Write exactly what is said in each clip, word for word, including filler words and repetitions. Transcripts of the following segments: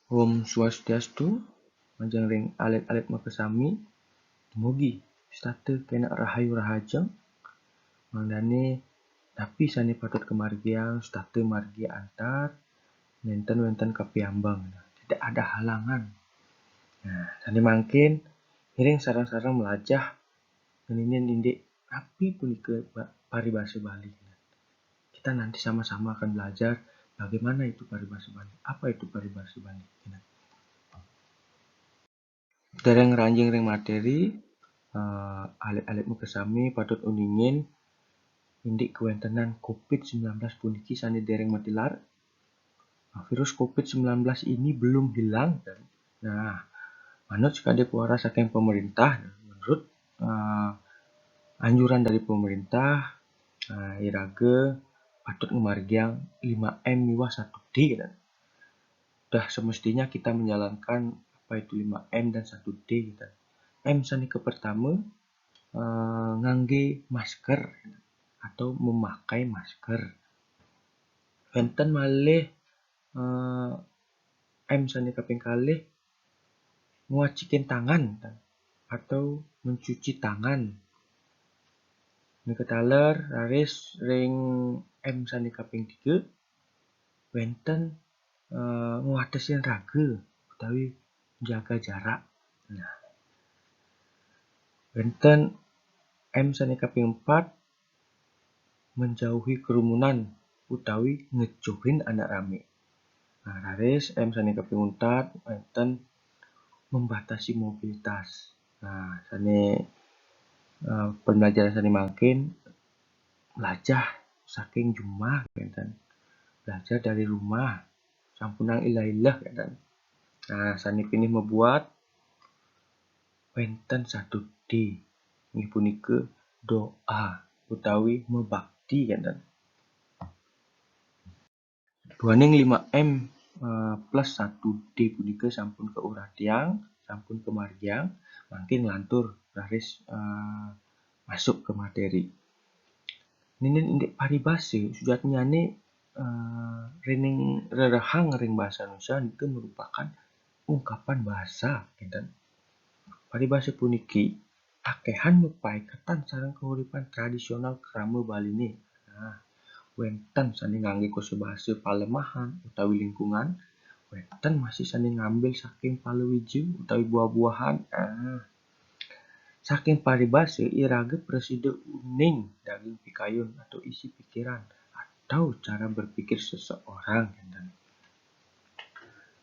Om Swastiastu, majeng ring alit-alit makasami. Mugi setata kena rahayu rahajeng. Mangdane napi sane patut kamargiang, setata margi antar, nenten wenten kapiambeng. Tidak ada halangan. Nah, sane mangkin, ngiring sareng-sareng melajah ngeninin indik napi punika ba-, paribasa Bali. Kita nanti sama-sama akan belajar bagaimana itu paribasa Bali. Apa itu paribasa Bali? Dereng ngranjing ring materi, eh, alit-alit makasami patut uningin indik kawentenan covid sembilan belas puniki sane dereng matilar. Nah, virus covid sembilan belas ini belum hilang. Nah, manut sakadi pawaras saking pemerintah, menurut, eh, anjuran dari pemerintah, eh, iraga patut ngamargiang lima M miwah satu D, gitu. Dah semestinya kita menjalankan apa itu lima M dan satu D, gitu. M sane kapertama, eh, ngangge masker atau memakai masker. Wenten malih, eh, M sane kaping kalih, nguacikin tangan atau mencuci tangan. Nika taler raris ring M sane kaping tiga, wenten, eh, nguatesin raga utawi jaga jarak. Nah, wenten M sane kaping empat, menjauhi kerumunan utawi ngecuhin anak rame. Nah, raris M sane kaping untat, wenten membatasi mobilitas. Nah, sane, eh, pembelajaran sane mangkin, belajar saking jumah, wenten. Belajar dari rumah, sampunang ilah-ilah, wenten. Nah, sane pinih mabuat, wenten satu D, inggih punika doa utawi mabakti, wenten. Duaning lima M, eh, plus satu D punika sampun kauratiang, sampun kamargiang, mangkin nglantur raris, eh, masuk ke materi. Ninin indik paribasa, sujatinyane, eh, rening rerehang ring basa Indonesia nika merupakan ungkapan basa, wenten. Paribasa puniki akehan mapaiketan sareng kauripan tradisional krama Baline. Nah, wenten sane ngangge kosa basa palemahan utawi lingkungan, wenten masih sane ngambil saking palawija utawi buah-buahan. Nah, saking paribasa iraga prasida uning daging pikayun atau isi pikiran atau cara berpikir seseorang, wenten.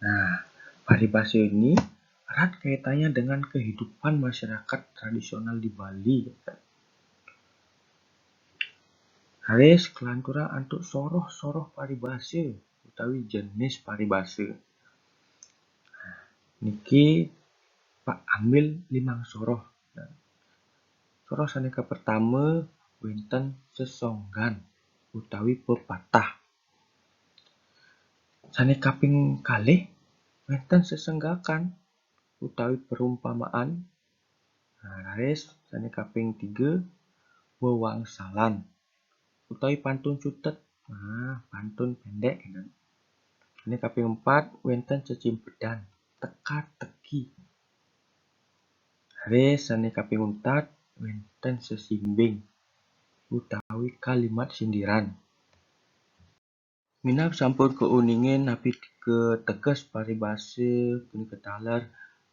Nah, paribasa ini erat kaitannya dengan kehidupan masyarakat tradisional di Bali. Raris kalanturang antuk soroh-soroh paribasa utawi jenis paribasa. Nah, niki Pak ambil limang soroh. Nah, soroh sane kapertama wenten sesonggan utawi pepatah. Sane kaping kalih wenten sesenggakan utawi perumpamaan. Nah, raris sane kaping tiga wewangsalan utawi pantun cutet. Nah, pantun pendek, gitu. Sane kaping empat wenten cecimpedan, teka-teki. Raris sane kaping untat wenten sesimbing utawi kalimat sindiran. Minab sampun kauningin napi kateges paribasa punika taler,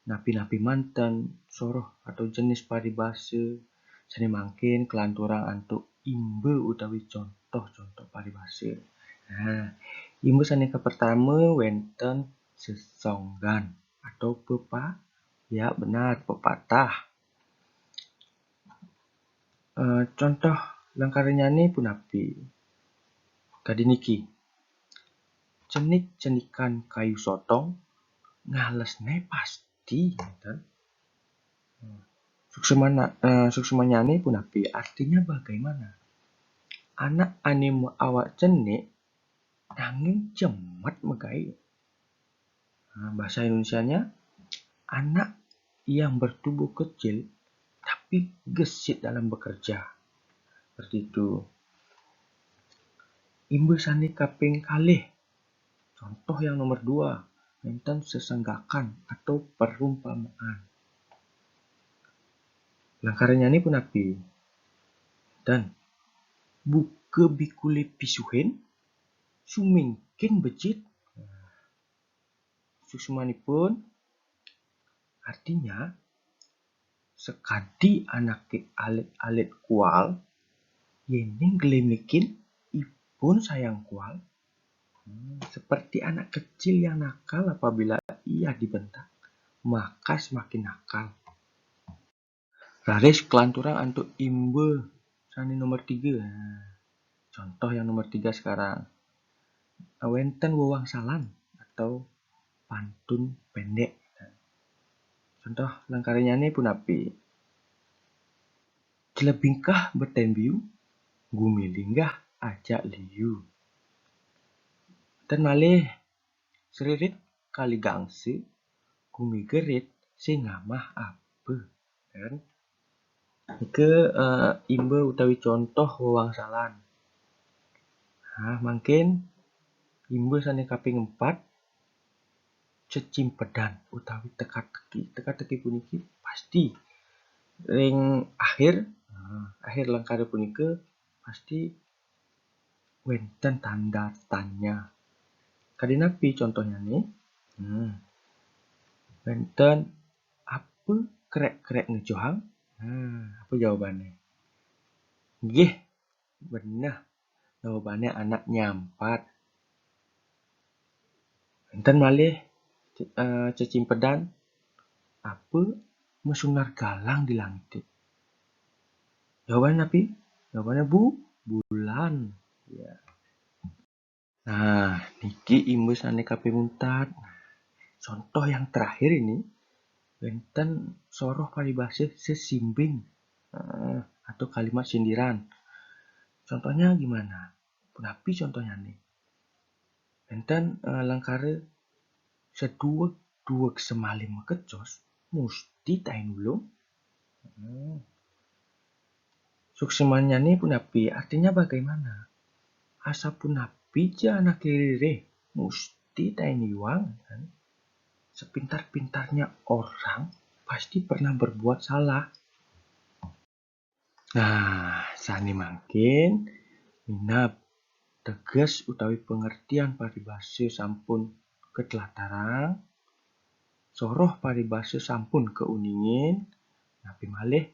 napi-napi manten soroh atau jenis paribasa sane mangkin kalanturang antuk imba utawi contoh-contoh paribasa. Nah, imba sane kapertama wenten sesonggan atau pepa-, ya, benar, pepatah. Eh, contoh lengkarnyane punapi? Kadi niki. Cenik-cenikan kayu sotong, ngalesne pasti, ngeten. Suksmana-, eh, suksmanyane punapi? Artinya bagaimana? Anak ane ma-, awak cenik, nanging jemet magae. Nah, bahasa Indonesianya, anak yang bertubuh kecil tapi gesit dalam bekerja. Seperti itu. Imba sane kaping kalih. Contoh yang nomor dua. wénten sesenggakan atau perumpamaan. Langkarannyane punapi? Dan buka bikule pisuhin, sumingkin becik. Suksmanipun, artinya, sekadi anake alit-alit kual, yening glemikin ipun sayang kual. Hmm, seperti anak kecil yang nakal, apabila ia dibentak, maka semakin nakal. Raris kelanturang antuk imba sane nomor tiga. Nah, contoh yang nomor tiga sekarang. Wénten wewangsalan atau pantun pendek. Contoh langkarannyane punapi? Jelebingkah beten biu, gumilinggah ajak liu. Ten malih sririt kali gangsa, gumigerit sing ngamah apa. Kan? Nika, eh, imba utawi contoh wewangsalan. Nah, mangkin imba sane kaping empat, cecimpedan utawi teka-teki. Teka-teki puniki pasti ring akhir, nah, akhir langkara punika pasti wénten tanda tanya. Kadi napi contohnyane? Hmm. Wénten apa krek-krek ngejohang? Nah, apa jawabane? Nggih, beneh. Jawabane anak nyampat. Wénten malih, eh, cecimpedan, apa masunar galang di langite? Jawabane napi? Jawabane bu, bulan. Ya. Nah, niki imba sane kaping empat. Contoh yang terakhir ini, wénten soroh paribasa sesimbing, eh, atau kalimat sindiran. Contohnya gimana? Punapi contohnya nih? Wénten, eh, langkara seduweg-duweg semali makecos, musti taen ulung. Hmm. Suksmannyane punapi? Artinya bagaimana? Asapunapi ja anake ririh, musti taen iwang, kan? Sepintar-pintarnya orang pasti pernah berbuat salah. Nah, sane mangkin minab teges utawi pangertian paribasa sampun katlatarang, soroh paribasa sampun kauningin, napi malih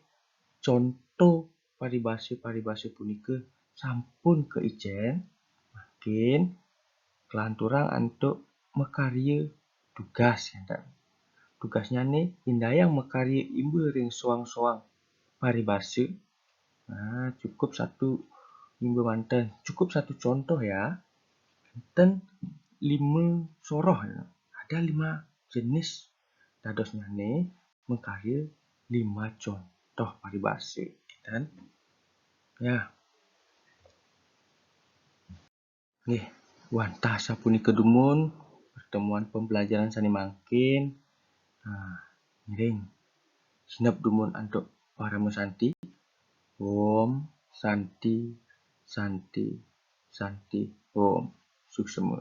conto paribasa-paribasa punika sampun kaicen, mangkin kalanturang antuk makarya tugas, ngenten. Tugasnyane indayang makarya imba ring soang-soang paribasa. Nah, cukup satu imba manten, cukup satu contoh ya. Enten lima soroh, ya. Ada lima jenis. Dadosnyane makarya lima contoh paribasa, ngenten. Ya. Nggih, wantah sapunika dumun pertemuan pembelajaran sane mangkin. Nah, ngiring sineb dumun antuk parama santi. Om Santi, Santi, Santi, Om. Suksma.